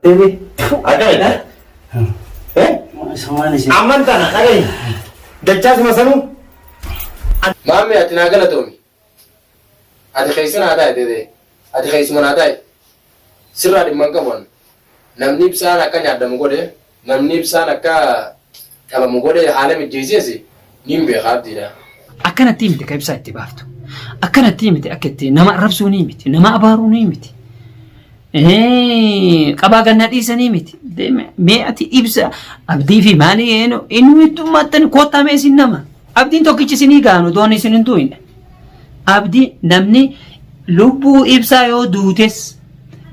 Deebi. Akkamitti? Eh? Isumaan isin. Amman tana dhagahi. Dachaasuma sanuu. Maammee ati naa galatoomi. Ati keessa naa taa'i dedee. Ati keessuma naa taa'i. Sirraa dhimma hin qabu an. Namni ibsaan akka nyaadhamu godhe, namni ibsaan akka qabamu godhe haala mijjeessees niin beeka abdiidha. Akkanatti miti ka ibsaa itti baaftu. Akkanatti miti akka itti nama arrabsuu ni miti, nama abaaruu ni miti. Qabaa ganna dhiisanii miti. Mee ati ibsa abdii fi maalii eenyu heddummaattan koottaa mee isin nama. Abdiin tokkichi isinii gaanu doon isin hin du'ine. Abdii namni lubbuu ibsaa yoo duutes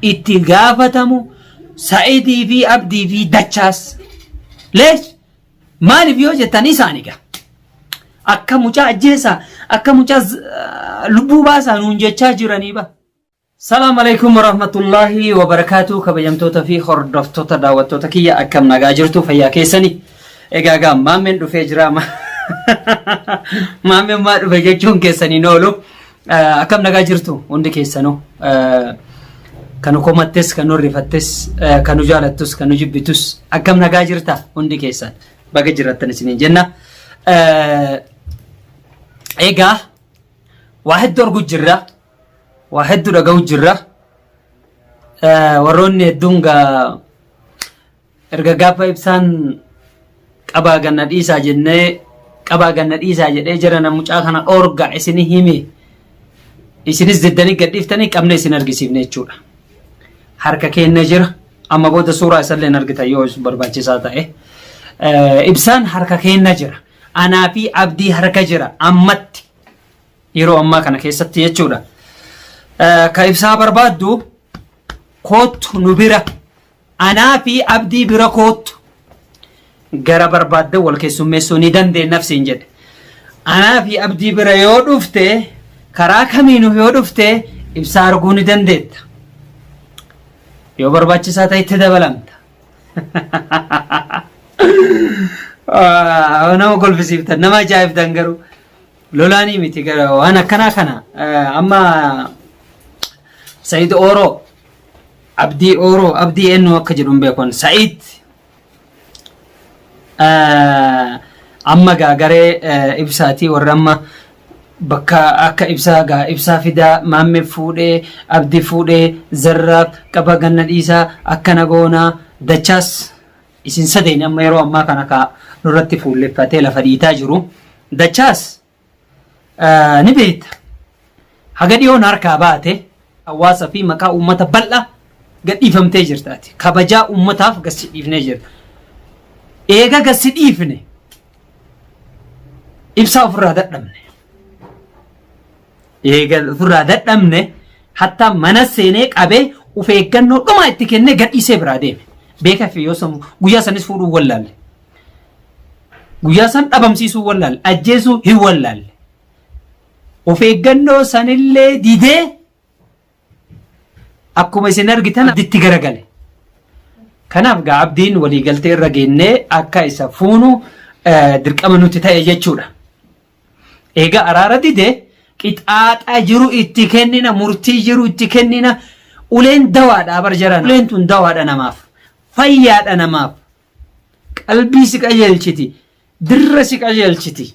itti gaafatamu Sa'idii fi Abdii fi Dachaas. Leesh maaliif yoo jettan isaan egaa. Akka mucaa ajjeesaa akka mucaa lubbuu baasaa nuun jechaa jiranii ba. Salaam alaikum warahmatullahi wabarakatuh kabajamtoota fi hordoftoota daawwattoota kiyya akkam nagaa jirtu fayyaa keessani. Egaa gaa maammeen dhufee jira. Maammeen maa dhufe jechuun keessaniin oolu. Akkam nagaa jirtu hundi keessanuu. Kan nu komattes, kan nu rifattes, kan nu jaalattus, kan nu jibbitus akkam nagaa jirta hundi keessan. Baga jiraattan isiniin jenna. Egaa waa hedduu arguu jirra. Waa hedduu dhaga'uu jirra. Warroonni hedduun gaa Erga gaafa ibsaan qabaa ganna dhiisaa jennee qabaa ganna dhiisaa jedhee jara na mucaa kana dhoorgaa isini hime isinis diddanii gad dhiiftanii qabne isin argisiifne jechuudha. Harka keenya jira amma booda suuraa isallee hin argitan yoo barbaachisaa ta'e. Ibsaan harka keenya jira. Anaa fi abdii harka jira ammatti yeroo ammaa kana keessatti jechuudha. Ka ibsaa barbaaddu koottu nu bira Anaa fi Abdii bira koottu. Gara barbaadde wal keessummeessuu ni dandeenyaf siin jedhe. Anaa fi Abdii bira yoo dhufte karaa kamiinuu yoo dhufte ibsaa arguu ni dandeetta. Yoo barbaachisaa ta'e itti dabalamta. Nama kolfisiiftan nama ajaa'ibtan garuu lolaanii miti gara waan akkanaa kana amma Sayid Ooroo Abdii Ooroo Abdii eenyu akka jedhu hin beeku Sa'iid amma gaa garee ibsaatii warra amma bakka akka ibsaa gaa ibsaa fidaa maammee fuudhee abdii fuudhee zarraaf qaba ganna dhiisaa akkana goonaa dachaas isin sadeen amma yeroo ammaa kana kaa nurratti fuulleffatee lafa dhiitaa jiru dachaas Ni beekta. Haga dhiyoon harkaa baate hawaasa fi maqaa uummata bal'aa gadhiifamtee jirta ati. Kabajaa uummataaf gad si dhiifnee jirta. Eega gad si dhiifne ibsaa ofirraa dadhabne. Eega ofirraa dadhabne hattaa mana seenee qabee of eeggannoo dhumaa itti kennee gadhiisee biraa deeme. Beekaa fi yoo san guyyaa sanis fuudhuu wallaalle. Guyyaa san dhabamsiisuu wallaalle, ajjeesuu hin wallaalle. Of eeggannoo sanillee didee akkuma isin argitan abditti garagale. Kanaaf gaa abdiin waliigaltee irra geennee akka isa fuunu dirqama nuti ta'e jechuudha. Egaa araara dide qixaaxa jiru itti kennina, murtii jiru itti kennina. Uleen dawaadha bar jaran. Uleen tun dawaadha namaaf. Fayyaadha namaaf. Qalbii si qajeelchiti. Dirra si qajeelchiti.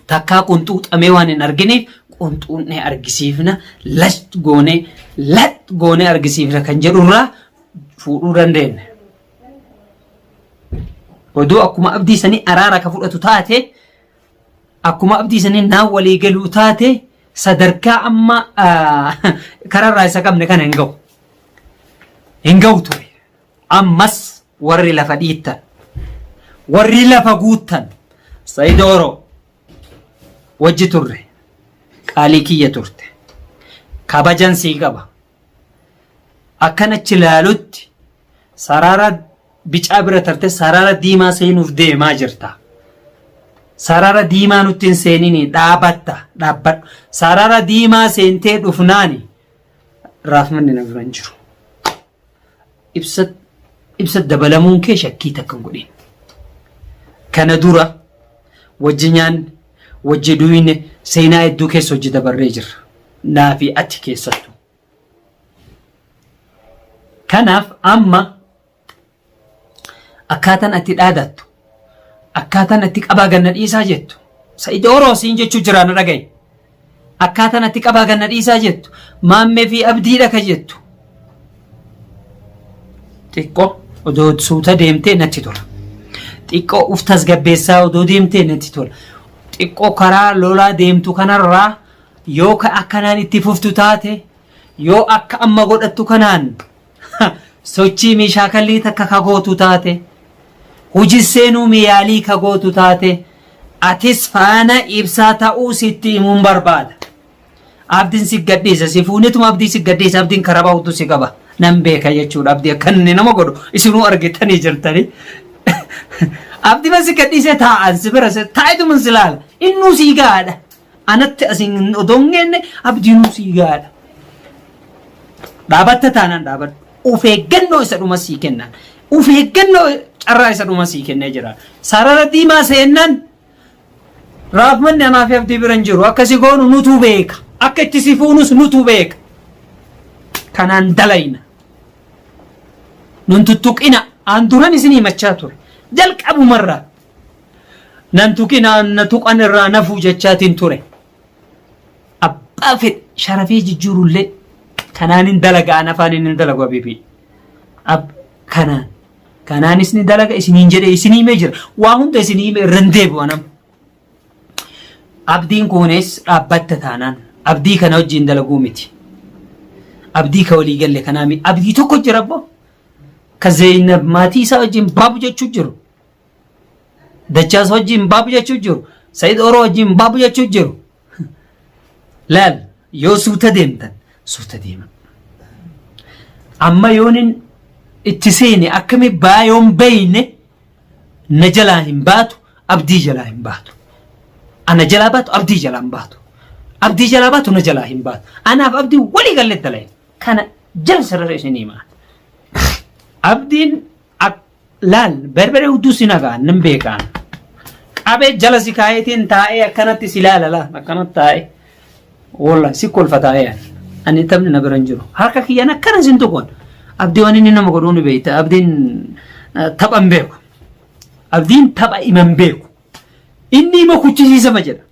Takkaa qunxuuxamee waan hin argineef qunxuunnee argisiifna. Lash goonee lat goonee argisiifna kan jedhurraa fuudhuu dandeenya. Oduu akkuma abdii sanii araara ka fudhatu taate akkuma abdii sanii naan walii galuu taate sadarkaa amma kararraa isa qabne kana hin ga'u. Hin ga'u ture. Ammas warri lafa dhiittan, warri lafa guuttan, Said Oro wajji turre, qaalii kiyya turte, kabajan sii qaba. Akkan achi laalutti sarara bicaa bira tarte sarara diimaa seenuuf deemaa jirta. Sarara diimaa nutti hin seenini dhaabatta dhaabbadhu. Sarara diimaa seentee dhufnaani raafmanni na bira hin jiru. Ibsa ibsa dabalamuun kee shakkii takka hin godhin. Kana dura wajji nyaanne, wajji duyne, seenaa hedduu keessa hojii dabarree jirra. Naa fi ati keessattuu. Kanaaf amma akkaataan ati dhaadattu, akkaataan ati qabaa ganna dhiisaa jettu, Sa'id Oroo siin jechuu jira na dhaga'i. Akkaataan ati qabaa ganna dhiisaa jettu, Maammee fi Abdiidha ka jettu. Xiqqoo odoo suuta deemtee natti tola. Xiqqoo uf tasgabbeessaa odoo deemtee natti tola. Xiqqoo karaa lolaa deemtu kanarraa yoo ka akkanaan itti fuftu taate, yoo akka amma godhattu kanaan sochii mi shaakallii takka ka gootu taate, hojii seenuu mi yaalii ka gootu taate, atis faana ibsaa ta'uu sitti himuun barbaada. Abdiin si gadhiisa, si fuunetuma abdii si gadhiisa, abdiin karaa bahutu si qaba. Nan beeka jechuudha abdii akka inni nama godhu isinuu argitanii jirtanii. Abdii si gadhiisee taa'an si bira taa'etuma si laala. Innuu sii gahaadha. Anatti asiin odoo hin geenne abdiinuu sii gahaadha. Dhaabatta taanaan dhaabadhu. Of eeggannoo isa dhuma sii kennan. Of eeggannoo carraa isa dhuma sii kennee jira. Sarara diimaa seennaan raafmanni anaa fi abdii bira hin jiru. Akka si goonu nutu beeka. Akka itti si fuunus nutu beeka. Kanaan dalayna. Nun tuttuqina. Aan duran isin himachaa ture. Jalqabumarraa. Nan tuqinaa na tuqan irraa nafuu jechaatiin ture. Abbaa fedhe sharafee jijjiirullee kanaan hin dalaga an afaaniin hin dalagu abibii. Ab kanaan kanaanis ni dalaga isiniin jedhee isinii himee jira. Waa hunda isinii hime irra hin deebi'u anam. Abdiin kunis dhaabbatta taanaan abdii kana wajjin dalaguu miti. Abdii ka walii galle kanaa miti. Abdii tokko jira abbo. Ka Zeynab maatii isaa wajjin baabu jechuu jiru. Dachaas wajjin baabu jechuu jiru. Sayid Oroo wajjin baabu jechuu jiru. Laal yoo suuta deemtan suuta deema. Amma yoonin itti seene akkami baa yoon beeyne na jalaa hin baatu abdii jalaa hin baatu. Ana jalaa baatu abdii jalaa hin baatu. Abdii jalaa baatu na jalaa hin baatu. Anaaf abdii walii gallee dalayin. Kana jala sarara isin himaa. Abdiin Laal berberee hudduu si nagaa nan beekaan. Qabee jala si kaayeetiin taa'ee akkanatti si laala laal akkanatti taa'ee. Walla si kolfa taa'ee ani. Ani taphni na bira hin jiru. Harka kiyyaan akkana sin tuqoon. Abdii waan inni nama godhuu ni beekta. Abdiin tapha hin beeku. Abdiin tapha ima hin beeku. Inni ima kuchisiisama jedha.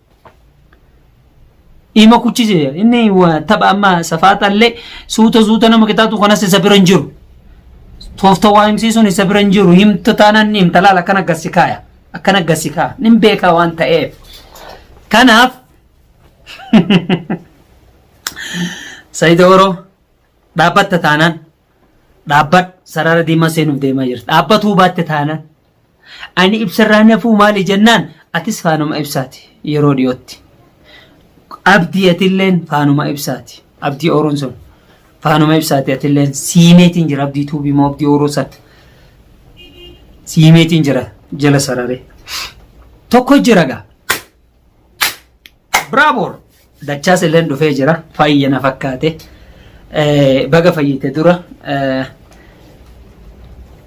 Ima kuchise inni tapha amma safaaxallee suuta suuta nama qixaaxu kanas isa bira hin jiru. Toofta waa himsiisuun isa bira hin jiru. Himta taanaan ni himta laala akkana gasi kaaya. Akkana gasi kaaya. Nin beekaa waan ta'eef. Kanaaf Sayid Oro dhaabbatta taanaan dhaabbadhu sarara diimaa seenuuf deemaa jirta. Dhaabbatuu baatte taanaan Ani ibsarraa nafuu maali jennaan atis faanuma ibsaati yeroo dhiyootti. Abdii atilleen faanuma ibsaati. Abdii ooroon sun faanuma ibsaati atilleen siimeetiin jira abdii tuubii moo abdii ooroo san. Siimeetiin jira jala sararee. Tokko jira gaa. Bravo! Dachaas illeen dhufee jira. Fayya na fakkaate. Baga fayyite dura.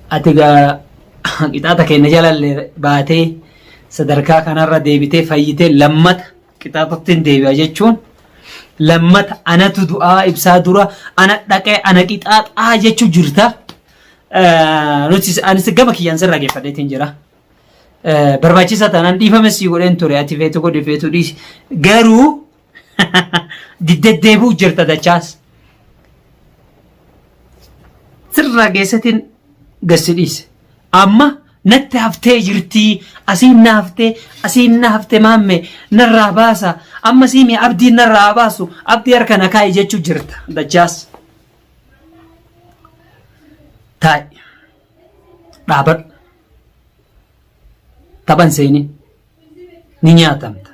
Ati gaa qixaaxa keenya jalallee baatee sadarkaa kanarra deebitee fayyitee lammata qixaaxatti hin deebi'a jechuun lammata anatu du'aa ibsaa dura ana dhaqee ana qixaaxaa jechuu jirta. Nuti anis gama kiyyaan sirraa geeffadheetiin jira. Barbaachisaa taanaan dhiifama sii godheen ture ati feetu godhi feetu dhiisi. Garuu diddeddeebi'u jirta dachaas. Sirraa geessatiin gassi dhiise. Amma natti haftee jirtii asiin na haftee asiin na hafte maamme narraa baasa amma siimi abdiin narraa baasu abdii harka na kaa'i jechuu jirta dachaas. Taa'i. Dhaabadhu. Taphan seenin. Ni nyaatamta.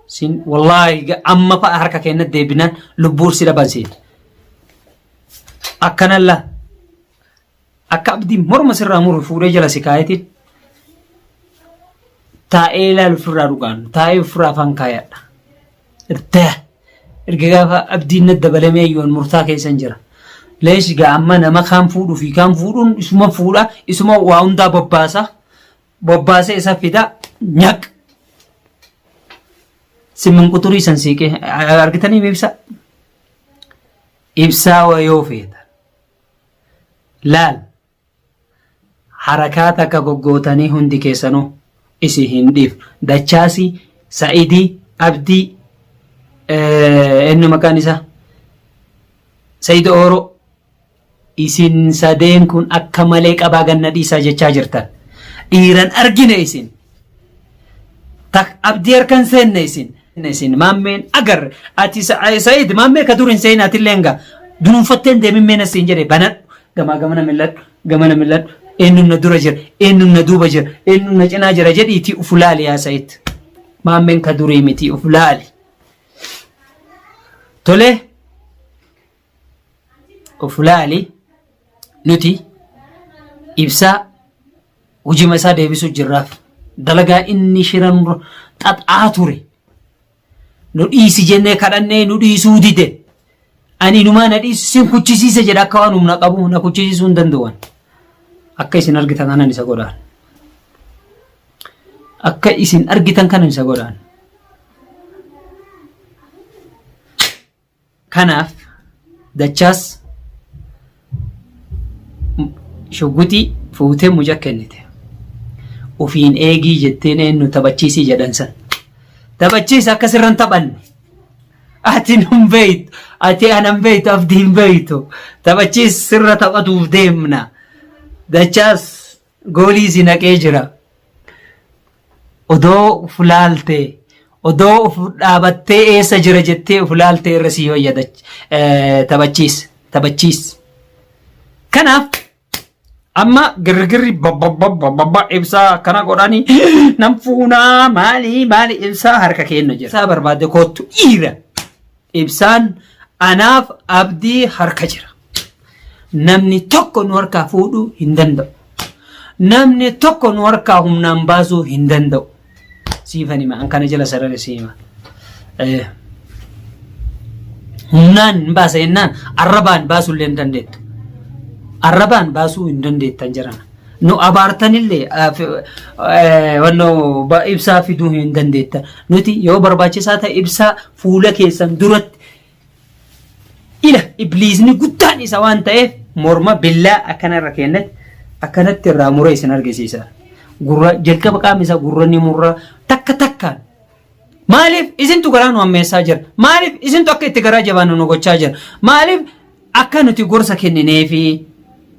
Sin wallaahi amma fa'a harka keenna deebinaan lubbuun si dhaban siin. Akkanalla akka abdiin morma sirraa muru fuudhee jala si kaayetiin taa'ee ilaalu ofirraa dhugaan taa'ee ofirraa afaan kaayadha. Irtaa erga gaafa abdiin na dabalamee yoon murtaa keessan jira. Leesh gaa amma nama kaan fuudhuu fi kaan fuudhuun isuma fuudha isuma waa hundaa bobbaasa bobbaasee isa fida nyaq. Simmin quxurii san siiqee argitanii ibsa ibsaa yoo feetan. Laal harakaa takka goggootanii hundi keessanuu isin hin dhiifnu. Dachaasi, Sa'idii, Abdii, eenyu maqaan isaa? Sa'id Ooroo. Isin sadeen kun akka malee qabaa ganna dhiisaa jechaa jirtan. Dhiiran argine isin. Tak abdii harkan seenne isin. Isin maammeen agarre. Ati Sa'id maammee ka dur hin seene atillee hanga dunuunfattee hin deemin meena siin jedhe banadhu. Gamaa gamana milladhu. Gamana milladhu. Eenyuun na dura jira. Eenyuun na duuba jira. Eenyuun na cinaa jira jedhiitii uf laali yaa Sa'id. Maammeen ka durii miti uf laali. Tolee. Of laali nuti ibsaa hujima isaa deebisuu jirraaf dalagaa inni shira nurra xaxaa ture nu dhiisi jennee kadhannee nu dhiisuu dide ani inumaa na dhiisu sin kuchisiisa jedha akka waan humna qabu na kuchisiisuu hin danda'an akka isin argitan kanan isa godhaan akka isin argitan kanan isa godhaan. Kanaaf Dachaas shugguxii fuutee muca kennite. Ofiin eegii jetteen eenyu taphachiisii jedhan san. Taphachiisi akka sirra hin taphanne. Ati nun beeytu, ati anan beeytu, abdii hin beeytu. Taphachiisi sirra taphatuuf deemna. Dachaas goolii si naqee jira. Odoo uf laaltee, odoo uf dhaabattee eessa jira jettee uf laaltee irra sii wayya taphachiis, taphachiis. Kanaaf amma girgirri babbabbabba ibsaa akkana godhanii nan fuunaa maali maali ibsaa harka keenna jira. Ibsaa barbaadde koottu dhiira. Ibsaan anaaf abdii harka jira. Namni tokko nu harkaa fuudhuu hin danda'u. Namni tokko nu harkaa humnaan baasuu hin danda'u. Siifan hima, an kana jala sarara si hima. Humnaan hin baasa jennaan arrabaan baasuu illee hin dandeettu. Arrabaan baasuu hin dandeettan jedhama. Nu abaartanillee wannoo ibsaa fiduu hin dandeettan. Nuti yoo barbaachisaa ta'e ibsaa fuula keessan duratti ila ibliisni guddaan isa waan ta'eef morma billaa akkana irra kennetti akkanatti irraa muree isin argisiisa. Gurra jalqaba qaamni isaa gurra ni murra takka takkaan. Maaliif isintu garaa nu hammeessaa jira? Maaliif isintu akka itti garaa jabaannu nu gochaa jira? Maaliif akka nuti gorsa kennineefi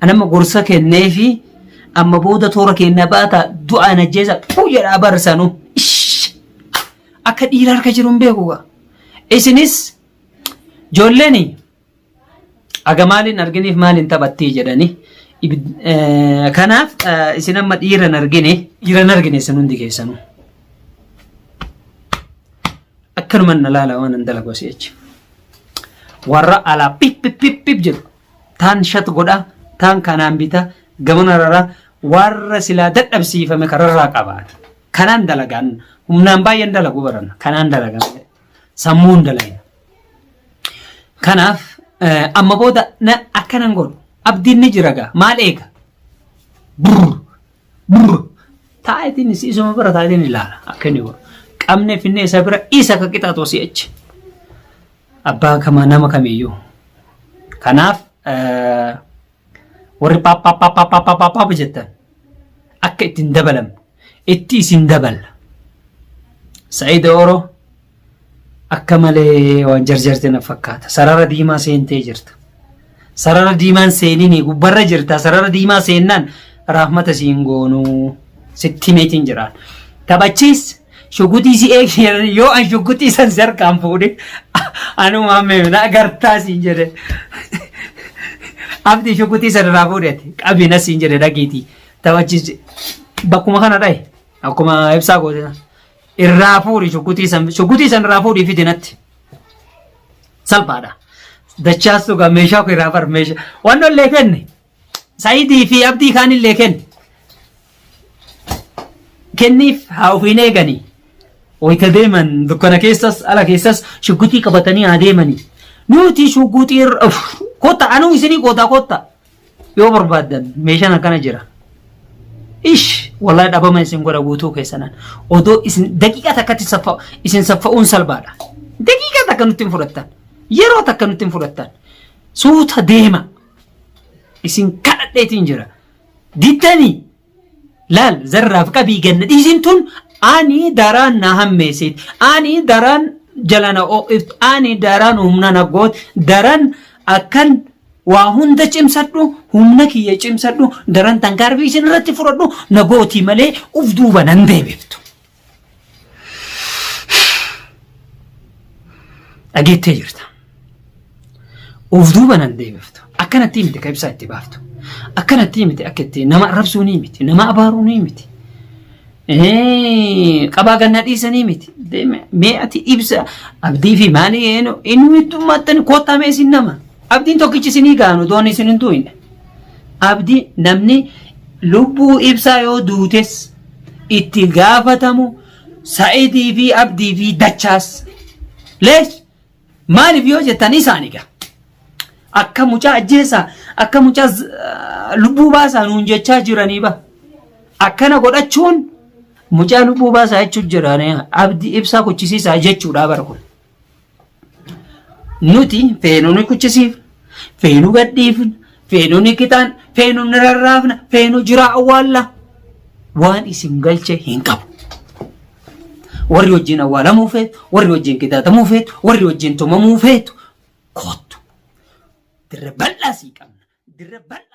anamma gorsa kenneefi amma booda toora keenya baata du'aan ajjeesa puu jedha abarsanu. Ishh! Akka dhiira harka jiru hin beeku gaa. Isinis ijoolleen aga maaliin arginiif maaliin taphattii jedhani. Kanaaf isin amma dhiira hin argine dhiira hin argine isin hundi keessanuu. Akkanuman na laala waan an dalagu asii achi. Warra alaa pip pip pip pip jedhu taan shat godha taan kanaan bita gamana raraa warra silaa dadhabsiifame kararraa qabaan. Kanaan dalagaan humnaan baay'een dalagu baran kanaan dalagan sammuun dalagna. Kanaaf amma booda na akkanan godhu abdiin ni jira gaa maal eega brr brr taa'eetiin isuma bira taa'eetiin ilaala akka inni godhu qabne finne isa bira isa ka qixaatu asii achi abbaa kama nama kamiyyuu kanaaf warri paappaappaappaappaappaap jettan akka ittiin dabalamne itti isin daballa. Sa'id Oro akka malee waan jarjarte na fakkaata. Sarara diimaa seentee jirta. Sarara diimaan seenini gubbarra jirta. Sarara diimaa seennaan rahmata siin goonuu sitti himeetiin jiraan. Taphachiis shuguxii si eegi yoo an shuguxii san si harkaan fuudhe anumaan meemna agartaa siin jedhe. Abdii shuguxii san irraa fuudhete qabina siin jedhe dhagiitii. Taphachiisi bakkuma kana dhahe akkuma ibsaa goote sana. Irraa fuudhi shugguxii san shugguxii san irraa fuudhii fidi natti. Salphaadha. Dachaas dhugaa meeshaa koo irraa bar meeshaa. Waan illee kenne. Saayidii fi Abdii kaan illee kenne. Kenniif haa ofiin eeganii. Wayita deeman dukkana keessas ala keessas shugguxii qabatanii haa deemanii. Nuti shugguxii irra kotta anuu isinii qoodaa kotta. Yoo barbaaddan meeshaan akkana jira. Ish wallahi dhabama isin godha guutuu keessanan. Odoo isin daqiiqaa takkatti saffa isin saffa'uun salphaadha. Daqiiqaa takka nutti hin fudhattan. Yeroo takka nutti hin fudhattan. Suuta deema. Isin kadhadhe. Kadhadheetiin jira. Diddanii laal zarraaf qabii ganna dhiisin tun ani daraan na hammeessit. Ani daraan jala na oo'iftu. Ani daraan humna na goot. Daran akkan waa hunda cimsadhu humna kiyya cimsadhu daran tankaarfii isin irratti fudhadhu na gootii malee uf duuba nan deebiftu. Dhageettee jirta. Uf duuba nan deebiftu. Akkanatti miti ka ibsaa itti baaftu. Akkanatti miti akka itti nama arrabsuu ni miti. Nama abaaruu ni miti. Qabaa ganna dhiisanii miti. Mee ati ibsa abdii fi maalii eenyu heddummaattan koottaa mee isin nama. Abdiin tokkichi isinii gaanu doon isin hin du'ine. Abdii namni lubbuu ibsaa yoo duutes itti gaafatamu Sa'idii fi Abdii fi Dachaas. Leesh maaliif yoo jettan isaan egaa. Akka mucaa ajjeesaa akka mucaa lubbuu baasaa nuun jechaa jiranii ba. Akkana godhachuun mucaa lubbuu baasaa jechuun jiranii abdii ibsaa kuchisiisaa jechuudha bara kun. Nuti feenu ni kuchisiifna, feenu gadhiifna, feenu ni qixaan, feenu ni rarraafna, feenu jiraa awwaalla. Waan isin galche hin qabu. Warri wajjin awwaalamuu feetu, warri wajjin qixaaxamuu feetu, warri wajjin tumamuu feetu kottu. Dirre bal'aa sii qabna. Dirre bal'aa.